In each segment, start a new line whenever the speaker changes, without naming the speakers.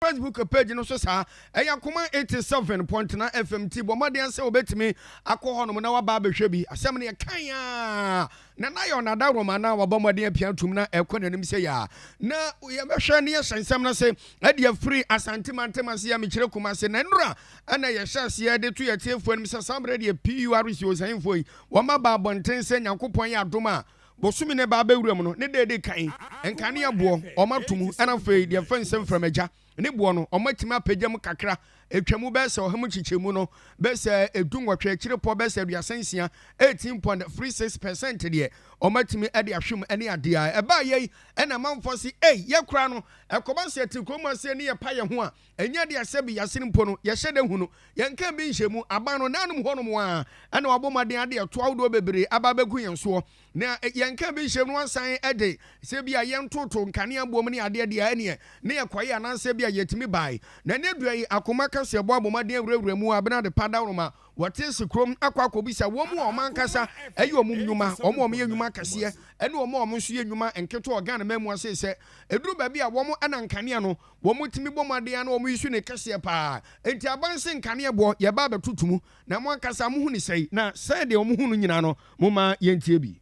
Facebook page no so saa, ɛyɛ Akoma 87.9 FM. Ti bɔ mmɔden sɛ wobɛtumi akɔ hɔnom na waba abɛhwɛ bi. Asɛm no yɛkan a na na yɛ ɔnada roma na wabɔ mmɔden apia tom na ɛkɔ n'anim sɛ yɛ a na yɛbɛhwɛ ne yɛhyɛ nsɛm no se ɛde afiri Asante mantam ase a mekyerɛ kuma ase. Na nnora ɛna yɛhyɛ aseɛ de to yɛtiefoɔ anim sɛ saa berɛ deɛ PURC ɔsanyimfoɔ yi wɔma ba abɔnten sɛ Nyankopɔn yɛ adom a, bosome ne ba abɛwura mu no ne da ɛdi kan, nkanea boɔ ɔma to mu. Ɛna afei deɛ fɛ nsɛm framagya ne boɔ no ɔmatumi apagya mu kakra, atwa mu bɛyɛ sɛ 100 mu kyekyɛmu no bɛyɛ sɛ 18 akyire pɔ bɛyɛ sɛ 36, 18.36% deɛ ɔmatumi de ahwɛ mu. Ne adeɛ a ɛbaa yɛi ɛna amanfoɔ se ei, yɛkora no ɛkɔba sɛ yɛte kurom aseɛ ne yɛpa yɛn ho a, ɛnyɛ deɛ sɛ bi yɛase mpo no yɛhyɛ dɛ hu no yɛnka bi nhyɛ mu. Aban no nanom hɔnom a ɛna wabɔ mmɔden ade ɛto ahodoɔ bebree aba abɛgu yɛn soɔ na yɛnka bi nhyɛ mu no, wasan de sɛ bi a yɛntoto nkanea boɔ mu ne adeɛ deɛ ɛneɛ ne yɛkɔyɛ anaasɛ bi a yɛtumi bae. Na ne dua yi akoma kaseɛ bɔ abɔmmɔden awurawura mu abena de pa dawroma wɔte si kurom akɔ akɔbisa wɔn mu a wɔn ankasa ɛyɛ wɔn nnwuma, wɔn a wɔyɛ nnwuma kɛseɛ ɛne wɔn a wɔn nso yɛ nnwuma nketewa Ghana mɛmu ase sɛ eduru baabi a wɔn ɛna nkanea no wɔn tumi bɔ mmɔden na wɔn yi so ne kɛseɛ paa. Nti abanse nkanea boɔ yɛba abɛtutu mu na mo ankasa mo hu ne sɛyi na sɛɛ deɛ wɔn hu no nyinaa no, mo ma yɛntie bi.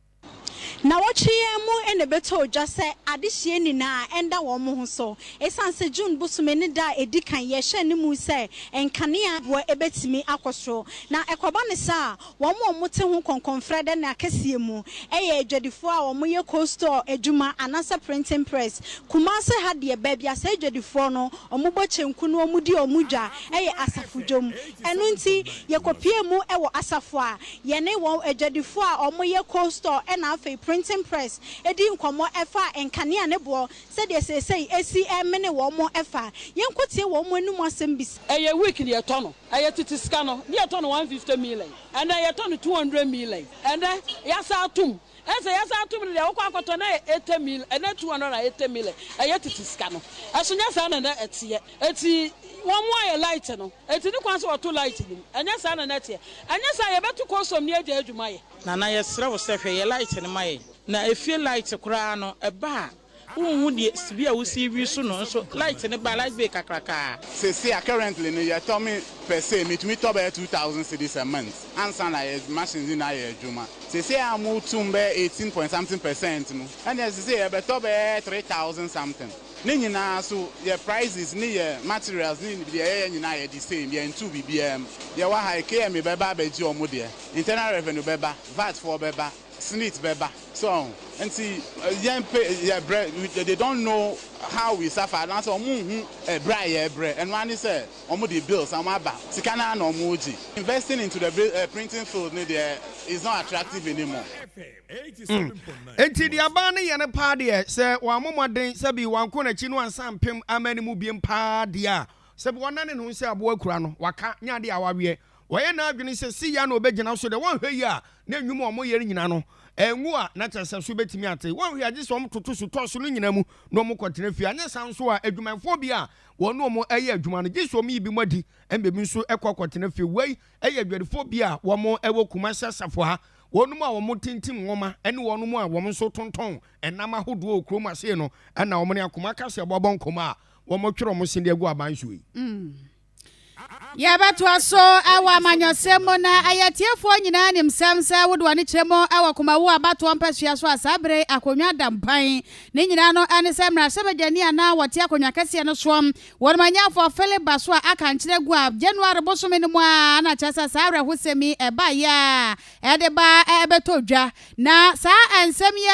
Na wɔtwe yɛn mu na ɛbɛtɔ dwa sɛ adehyeɛ nyinaa ɛnda wɔn ho so, ɛsiane sɛ June bosome ne da a ɛdi kan yɛhyɛ ne mu sɛ nkanea boɔ ɛbɛtumi akɔ soro. Na ɛkɔba ne saa, wɔn a wɔte ho kɔnkɔnfrɛ dɛ ne akɛseɛ mu ɛyɛ adwadifoɔ a wɔyɛ cold store adwuma anaasɛ printing press. Kumase ha deɛ, baabi a sɛ adwadifoɔ no wɔbɔ kyenku no wɔn di wɔn dwa ɛyɛ Asafo dwom. Ɛno nti yɛkɔpie mu ɛwɔ Asafo a yɛne wɔn adwadifoɔ a wɔyɛ cold store ɛna afei printing press edi nkɔmɔ ɛfa nkanea ne boɔ sɛdeɛ seesei esi ɛmene wɔn mo. Ɛfa yɛnkotie wɔn mo anim asɛm bi.
Ɛyɛ week ne yɛtɔ no, ɛyɛ tete sika no ne yɛtɔ no 150 million, ɛnɛ yɛtɔ no 200 million. Ɛnɛ yɛasa atom, ɛsɛ yɛasa atom no deɛ, wokɔ akɔtɔ na yɛ 80 million, ɛnɛ 280 million. Ɛyɛ tete sika no, ɛso nyɛ saa na nɛ ɛteɛ. Eti wɔn mo ayɛ light no, eti ne kwan sɛ wɔto light no mu, ɛnyɛ saa na nɛ ɛteɛ. Ɛnyɛ saa, yɛbɛto kɔsɔm ne agya adwuma yɛ.
Nana, yɛsrɛ wo sɛ hwɛ yɛ light no ma yɛn. Na efie light koraa no ɛba a, wohu deɛ bi a wosi wi so no nso light no ba, light bill kakrakaa.
Sese a currently no yɛtɔ me per se metumi tɔ bɛyɛ 2,000 cedis a month ansa na yɛ machines nyinaa yɛ adwuma. Sese a mo tum bɛyɛ 18 point something percent no, ɛnna sese yɛbɛtɔ bɛyɛ 3,000 something. Ne nyinaa so yɛ prices ne yɛ materials ne deɛ yɛyɛ nyinaa yɛ the same, yɛn tu biribiara mu. Yɛwɔ ha, KMA bɛba abɛgye ɔmo deɛ, Internal Revenue bɛba, VAT foɔ bɛba, SSNIT bɛba. So nti yɛn pe yɛ brɛ, they don't know how we suffer anaasɛ ɔmo nhu ɛbrɛ a yɛ brɛ. Ɛno ani sɛ ɔmo de bills ɔmo aba, sika naa na ɔmo gye. Investing into the printing field ne deɛ is not attractive anymore.
Enti deɛ aban no yɛ no paa deɛ sɛ wɔn amomɔden sɛbi wɔn n'akyi no ansa mpem ama ne mu biem paa deɛ a, sɛbi wɔnane ne ho sɛ aboa kura no waka nyɛ adeɛ a waweɛ wɔyɛ n'adwene sɛ si ya na ɔbɛgyina so deɛ wɔnhwɛ yi a na nnwuma a wɔyɛ no nyinaa no ɛngu a na kyerɛ sɛ so bɛtumi ate. Wɔnhwɛ agye sɛ wɔn toto so tɔ so no nyinaa mu na wɔn kɔtena fie. Anyɛ saa nso a, adwumayɛfoɔ bi a wɔn ne wɔn ɛyɛ adwuma no gye sɛ wɔn yi bi mu adi, ɛnna bi nso ɛkɔ akɔtena fie. Wei ɛyɛ adwadifoɔ bi a wɔn ɛwɔ Kumasi Asafo ha, wɔn mu a wɔn tintim nwoma ɛne wɔn mu a wɔn nso tontɔn ɛnam ahodoɔ wɔ kurom ase no, ɛna wɔn ne akoma kasa ɛbɔbɔ nkɔmɔ a wɔn twerɛ wɔn se de agu aban so yi.
Yɛbɛtoa so ɛwɔ amanyɔsɛm mu. Na ɛyɛ tiefoɔ nyinaa nim sɛm sɛ wode w'ani kyerɛ mu ɛwɔ Kumawu abatoɔ mpɛsua so a, saa bere akonnwa da mpan. Ne nyinaa no ɛne sɛ mmarahyɛbadwani anaa wɔte akonnwa kɛseɛ no soɔ, wɔn manyafoɔ Philip Baso a aka nkyerɛ gu a January bosome no mu a na kyerɛ sɛ saa awerɛhosɛm yi ɛbaeɛ a ɛde ba ɛbɛtɔ dwa na saa nsɛm yi